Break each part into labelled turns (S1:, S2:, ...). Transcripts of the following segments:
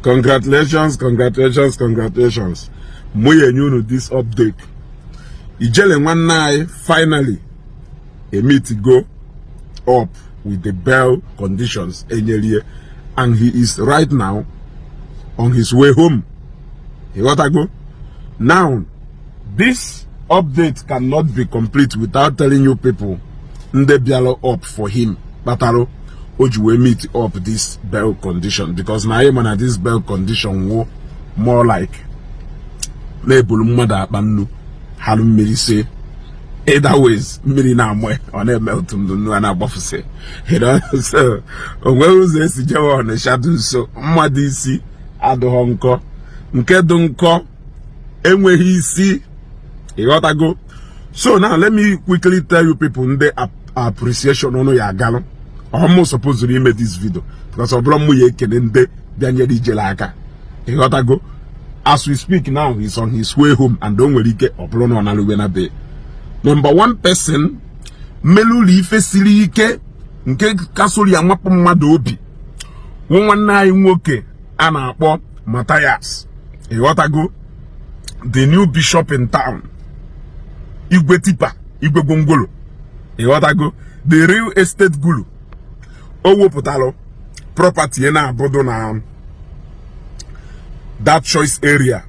S1: Congratulations, congratulations, congratulations. Mụ ya enye unu this update. Ijele nwanne anyị finally emeetigo up with the bail conditions enyerie, and he is right now on his way home. Ịghọtago? Now, this update cannot be complete without telling you people ndị bịara up for him kpatara o ji wee meet up this bail condition, because na anyị ma na this bail condition wụ more like na-ebulu mmadụ akpa nnu harụ mmiri sie. Either ways, mmiri na-amụ, ọ na-eme otu ndụ nnu a na-agbafụsị. So o nweghị ụzọ esi jewe Ọnịsha dị nso. Mmadụ isi adịghọ nkọ, nke dị nkọ enweghị isi. Ịghọtago? So now let me quickly tell you people ndị appreciation ọnụ ya agalụ. Ọmụ supposed ime this video because ọ bụrụ mụ ya ekene ndị bịanyere Ijele aka. Ịghọtago? As we speak now, he's on his way home, and o nwere ike ọ bụrụ na ọ naluwe na be. Number one person melụlụ ife siri ike nke kasoro ya mapụ mmadụ obi wụ nwanne anyị nwoke a na-akpọ Matthias. Ịghọtago? The new bishop in town, igwe tipa, igwe gwongwolo. Ịghọtago? The real estate guru. O wepụtalụ property ya na-abụdo na that choice area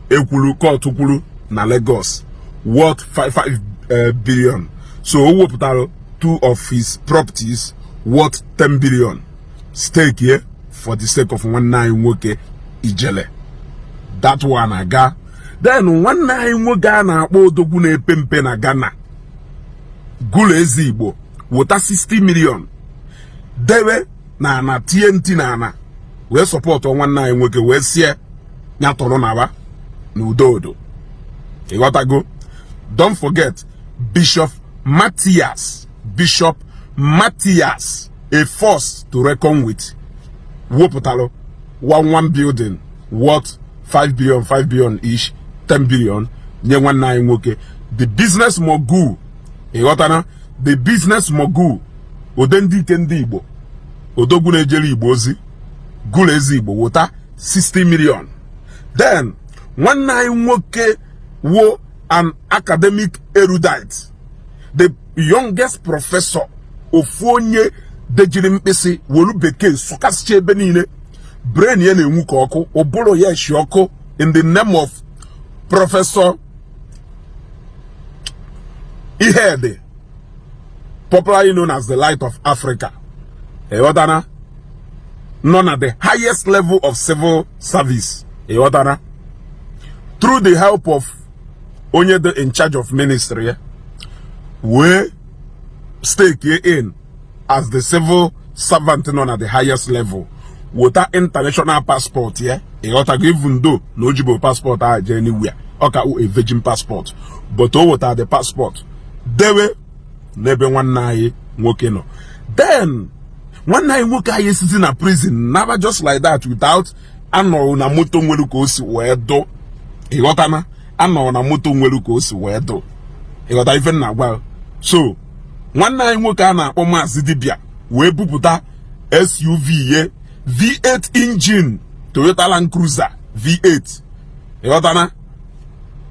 S1: ekwuru court kwuru na Lagos worth 55 billion. So o wepụtalụ two of his properties worth 10 billion, stake here for the sake of nwanne anyị nwoke Ijele. That one aga. Then nwanne anyị nwoke a na-akpọ Odogwu na-epe mpe na Ghana, Gulu Eze Igbo, wụta 60 million debe na ana TNT na ana wee support nwanne anyị nwoke, wee sie ya tọrọ naba na udo. Ịghọtago? Don't forget Bishop Matthias. Bishop Matthias, a force to reckon with, wepụtalụ one one building worth 5 billion, 5 billion each, 10 billion, nye nwanne anyị nwoke, the business mogul. Ịghọtana? The business mogul, ode ndị ike ndị Igbo, odogwu na-ejere Igbo ozi, gụrụ ezi Igbo, wụta 60 million. Then nwanne anyị nwoke wo an academic erudite, the youngest professor, ofu onye dejiri mkpịsị wolu bekee sụkasịcha ebe niile, brain ya na-enwu ka ọkụ, ụbụrụ ya eshi ọkụ, in the name of Professor Ihede, popularly known as the Light of Africa. Ịghọtana? Nọ na the highest level of civil service. Ịghọtana? Through the help of onye dị in charge of ministry ya, wee stake in as the civil servant nọ na the highest level, wota international passport ya. Ịghọtago? Even though na o jibo passport ahụ jee anywhere, ọ ka a virgin passport, but o weta the passport dewe n'ebe nwanne anyị nwoke nọ. Then nwanne anyị nwoke anyị esizi na prison naba just like that, without anọrọ na moto nwere ka o si wee dụ. Ịghọtana? Anọrọ na moto nwere ka o si wee dụ. Ịghọta ife nna gwa? So nwanne anyị nwoke a na-akpọ Maazị Dibia wee bupụta SUV ye, V8 engine, Toyota Land Cruiser V8. Ịghọtana?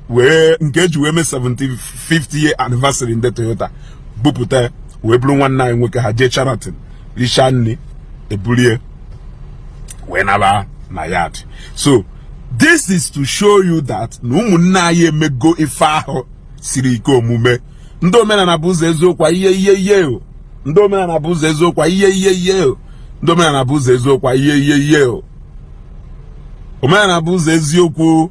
S1: Wee nke eji wee mee 75th year anniversary ndị Toyota, bupụta wee bụrụ nwanne anyị nwoke, ha jee Sheraton richaa nri, ebulie wee naba na yard. So this is to show you that na ụmụnne anyị emego ife ahụ siri ike omume. Ndị omenala bụ ụzọ eziokwu, ihe ihe ihe o. Ndị omenala bụ ụzọ eziokwu, ihe ihe ihe o. Ndị omenala bụ ụzọ eziokwu, ihe ihe ihe o. Omenala bụ ụzọ eziokwu,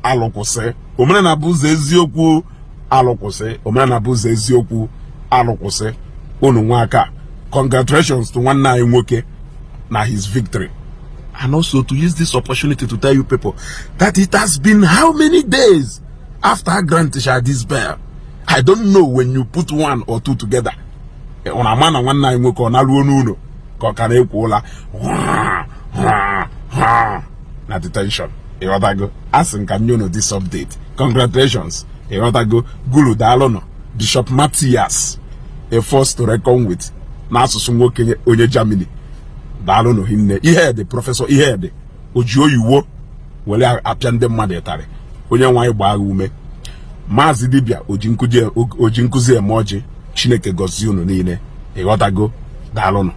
S1: alụkwụsị. Omenala bụ ụzọ eziokwu, alụkwụsị. Omenala bụ ụzọ eziokwu, alụkwụsị. Unu nwa aka. Congratulations to nwanne anyị nwoke na his victory, and also to use this opportunity to tell you people that it has been how many days after grant this bail. I don't know, when you put one or two together, ọ na-ama na nwanne anyị nwoke ọ na-ruo n'ụlọ ka ọ ka na-ekwo ụla na detention. Ịghọtago? Asị m ka m nye unu this update. Congratulations. Ịghọtago? Guru, daalụnụ. Bishop Matthias, a force to reckon with n'asụsụ nwoke onye Germany. Daalụnụ hinne. Ihedị, Professor Ihedị oji oyiwo were apịa ndị mmadụ ịtarị, onye nwaanyị gbaa ume. Maazị Dibịa oji nkụzi eme ọjị, Chineke gọzie unu niile. Ịghọtago? Daalụnụ.